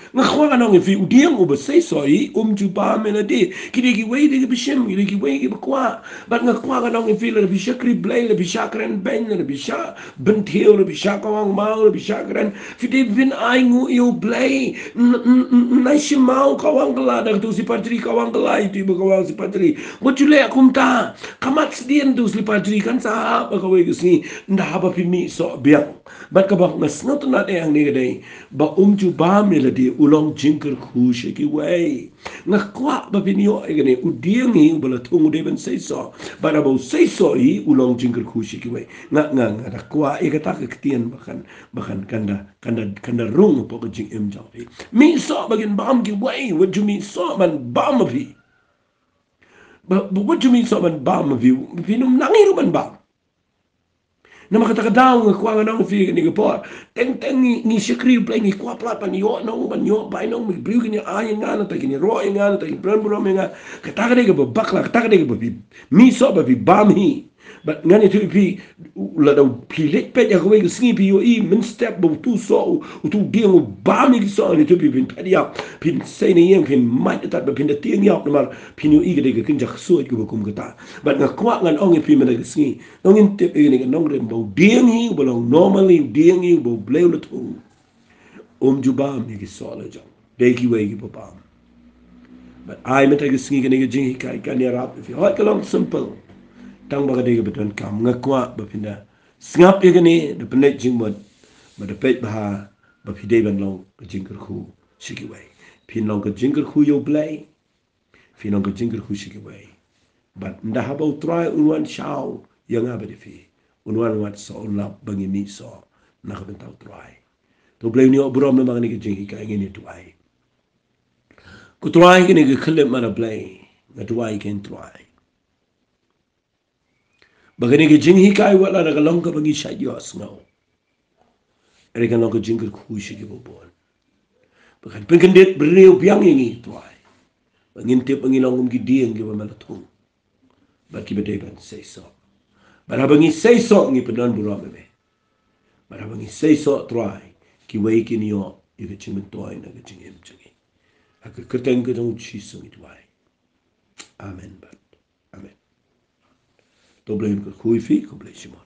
Nga kwah ngan ong ïa phi, u dieng uba sei soh hi um ju bam ïa lade. Ki dei kiwei de kiba shim, ki dei kiwei kiba kwah. Bad nga kwah ngan ong ïa phi, lada phi shakri Blei, lada phi shah kren beiñ, lada phi shah bynthiew, lada phi shah kawang maw, lada phi shah kren, phi dei phin ai nguh ïa U Blei. N-, n-, n-, nai shim maw kawang kylla da katu slipar jri, kawang kylla ïa utu ba kawang slipar jri. Wat ju leh kumta. Ka mat sdien utu slipar jri kan sa hap ha kawei ka sngi ynda haba phi mih soh biang. Bad kaba nga sngewtynnad eh hangne ka dei ba um ju bam ïa lade, u long jingkyrkhu sha kiwei. Nga kwah ba phin ïoh ïa kane, u dieng hi uba la thung u dei ban sei soh. Bad haba u sei soh hi u long jingkyrkhu sha kiwei. Nga, nga, nga da kwah ïa kata ka ktien ba kan, ba kan, kan da, kan da, kan da rung hapoh ka jingim jong phi. Mih soh ba kin bam kiwei, wat ju mih soh ban bam ma phi. Ba, ba, wat ju mih soh ban bam ma phi, phin ym nang hi ruh ban bam. Namar kata ka daw nga kwah ngan ong ïa phi kane ka por. Teng teng ngi, ngi shakri Blei, ngi kwah palat ban ïoh nong, ban ïoh bai nong, ngi briew kin ïa ai ïa nga, nangta kin ïa roh ïa nga, nangta kin pynburom ïa nga. Kata ka dei kaba bakla, kata ka dei kaba phi mih soh ba phi bam hi. Bad ngan ïathuh ïa phi, lada phi leit peit ïa kawei ka sngi phi ïohi mynstep ba utu u soh, utu u dieng u bam ïa ki soh, ngan ïathuh ïa phi, phin phet ïap, phin sei na ïing, phin mait ïa tat, ba phin da tieng ïap namar phin ïohi ka dei ka kynja ksuid kaba kum kata. Bad nga kwah ngan ong ïa phi mynta ka sngi, ngan ïathuh ïa kane ka nongrim ba u dieng hi uba long normally, u dieng hi uba U Blei u la thung, um ju bam ïa ki soh la jong. Dei kiwei kiba bam. Bad ai mynta ka sngi kane ka jinghikai kan ïarap ïa phi. Hooid ka long simple, tang ba ka dei kaba donkam. Nga kwah ba phin da sngap ïa kane, da pynleit jingmut, bad da peit bha ba phi dei ban long ka jingkyrkhu sha kiwei. Phin long ka jingkyrkhu ïa U Blei, phin long ka jingkyrkhu sha kiwei. Bad ynda haba U Trai un wan shaw ïa nga bad ïa phi, un wan wad soh, un lap ba ngi mih soh na ka bynta U Trai. To U Blei un ïoh burom namar kane ka jinghikai. Ngin ïa duwai. Ko Trai, kane ka khyllipmat, A Blei, nga duwai, ko Trai, ba kane ka jinghikai wat lada ka long kaba ngi shait ïohsngew, hynrei kan long ka jingkyrkhu sha kiba bun, ba kan pynkyndit briew biang ïa ngi, Trai, ba ngin tip ba ngi long kum ki dieng kiba me la thung, bad kiba dei ban sei soh. Bad haba ngi sei soh ngi pyndon burom ïa me. Bad haba ngi sei soh, Trai, kiwei kin ïoh ïa ka jingmyntoi na ka jingim jong ngi. Ha ka kyrteng ka jong U Jisu ngi duwai. Amen bad amen. To U Blei un kyrkhu ïa phi, khublei shibun.